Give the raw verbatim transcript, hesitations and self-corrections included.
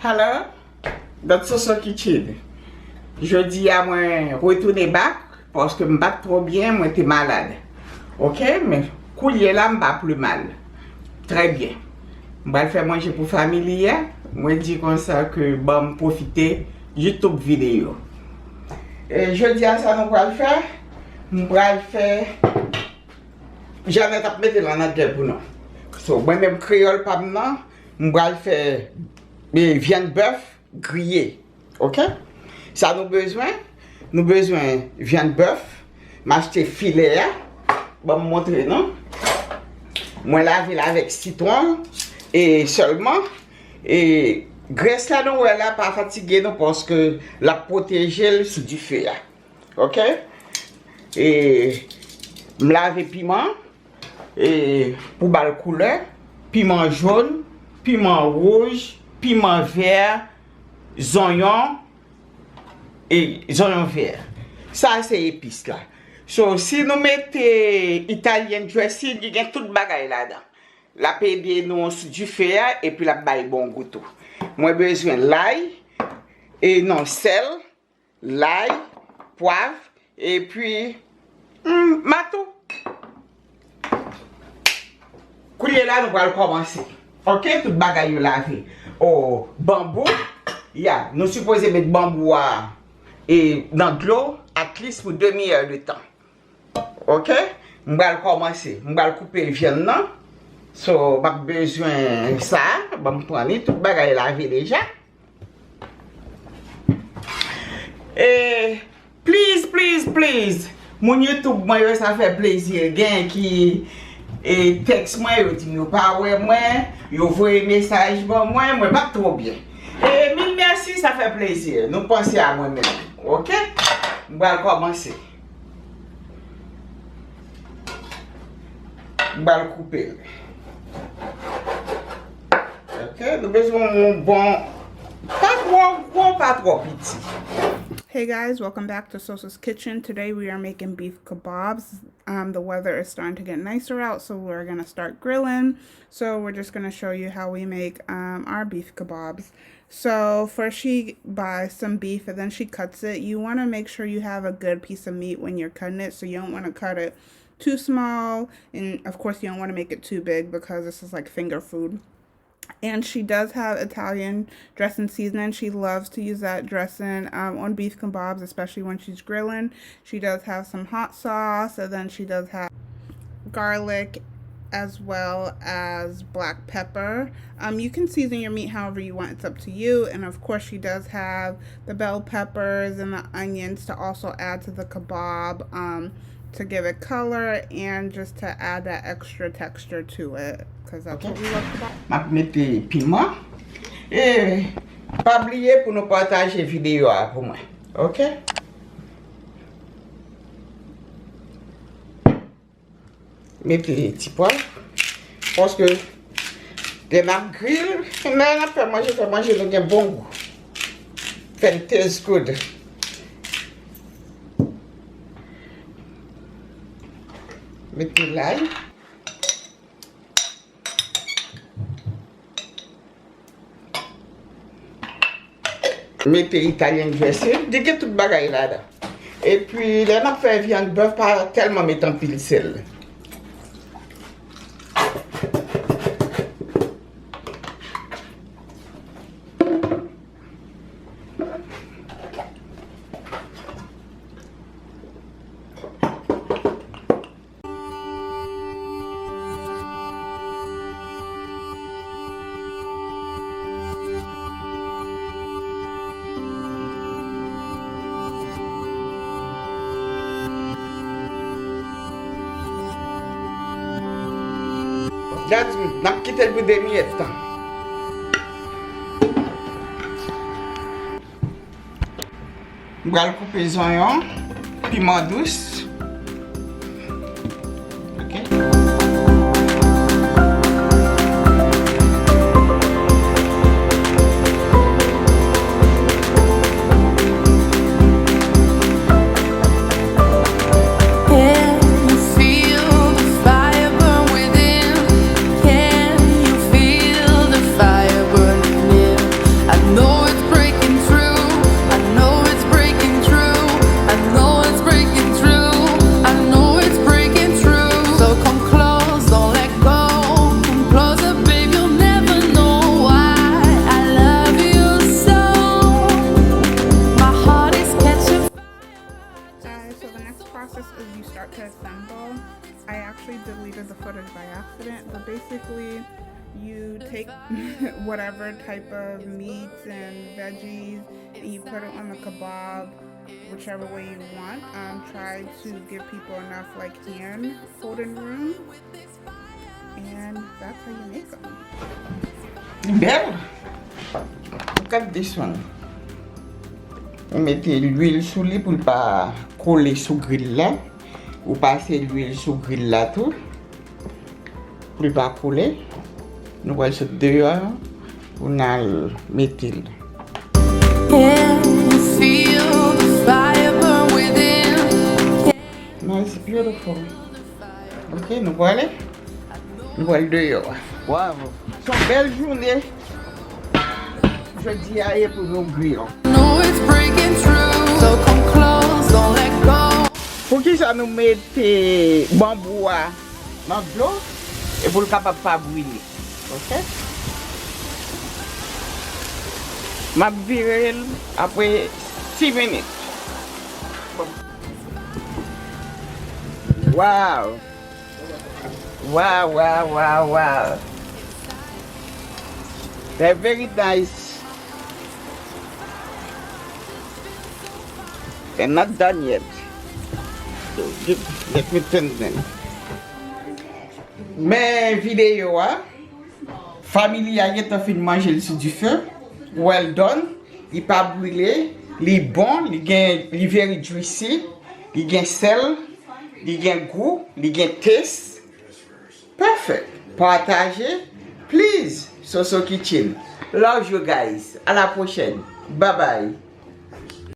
Hello, Dot Soso Kitchen. Jodi a mwen retounen back paske m pa t twò byen, mwen te malad. Oke, men koulye la m pa pli mal. Trè byen. M pral fè manje pou familye a. Mwen di konsa ke ban m pwofite YouTube videyo. E jodi a sa nou pral fè? M pral fè Janèt ap mete l an anglè pou nou. So, mwen menm kreyòl pa m nan, m pral fè e, vyann bèf griye. Oke? Sa nou bezwen, nou bezwen vyann bèf, m achte filè a, ban m montre nou. Mwen lave l avèk sitwon e sèlman. E grès la nou wè la pa fatige nou paske l ap pwoteje l sou dife a. Oke? E m lave piman e pou ba l koulè, piman jòn, piman wouj, piman vè, zonyon e zonyon vè. Sa se epis la. So, si nou mete Italian dressing, li gen tout bagay ladan. L ap ede nou sou dife a epi l ap bay bon gou tou. Mwen bezwen lay, e non, sèl, lay, pwav, epi mm, mato. Koulye la nou pral kòmanse. Oke, tout bagay yo lave. O, banbou, ya, nou sipoze met banbou a e nan dlo at least pou demi è de tan. Oke, m pral kòmanse. M pral koupe vyann nan. So, m ap bezwen sa. Ban m pran li. Tout bagay lave deja. E please, please, please, moun YouTube mwen yo, sa fè plezi. Gen ki e, tèks mwen, yo di m yo pa wè mwen, yo voye mesaj ban mwen, mwen pa t twò byen. E mil mèsi, sa fè plezi. Nou panse a mwen menm. Oke? M pral kòmanse. M pral koupe l. Oke, nou bezwen yon bon, pa twò gwo, pa twò piti. Hey guys, welcome back to Sosa's Kitchen. Today we are making beef kebabs. Um, the weather is starting to get nicer out, so we're gonna start grilling. So we're just gonna show you how we make um, our beef kebabs. So first she buys some beef and then she cuts it. You want to make sure you have a good piece of meat when you're cutting it, so you don't want to cut it too small, and of course you don't want to make it too big because this is like finger food. And she does have Italian dressing seasoning. She loves to use that dressing um, on beef kebabs, especially when she's grilling. She does have some hot sauce, and then she does have garlic as well as black pepper. Um, you can season your meat however you want, it's up to you. And of course, she does have the bell peppers and the onions to also add to the kebab um, to give it color and just to add that extra texture to it. Because that's what we love about. M ap mete piman. E pa bliye pou nou pataje videyo a pou mwen. Oke? Mete ti pwav. Paske lè n ap griye, lè n ap fè manje, fè manje nou gen bon gou. Fè l taste good. Mete lay. Mete Italian dressing, li gen tout bagay ladan. Epi lè n ap fè vyann bèf, pa tèlman met anpil sèl. That's good. N ap kite l pou de minit tan. M pral koupe zonyon, piman dous. Ok. Can you feel the fire burn within? Can you feel the fire burning near? I Basically, you take whatever type of meats and veggies and you put it on the kebab, whichever way you want. Um, try to give people enough, like, hand holding room, and that's how you make them. Bèl. Look at this one. Ou mete lwil sou li pou l pa kole sou gril la. Ou pase lwil sou gril la tou. Pou l pa kole. Nou pral sot deyò pou n al mete l. Can you feel the fire burn within? Nice, beautiful. Ok, nou prale. Nou pral deyò. Wow. Se yon bèl jounen. Jodi a ye pou nou grill. Know it's breaking through. So come close, don't let go. Poukisa nou mete banbou a nan dlo e pou l kapab pa brile? Ok. M ap vire l apre sis minit. Wow. Wow, wow, wow, wow. They're very nice. They're not done yet. So, give, let me turn them. Men videyo a. Family a gentan fin manje l sou dife. Well done. Li pa brile. Li bon. Li gen, li very juicy. Li gen sèl. Li gen gou. Li gen taste. Perfect. Pataje. Please. Soso Kitchen. Love you guys. À la prochaine. Bye bye.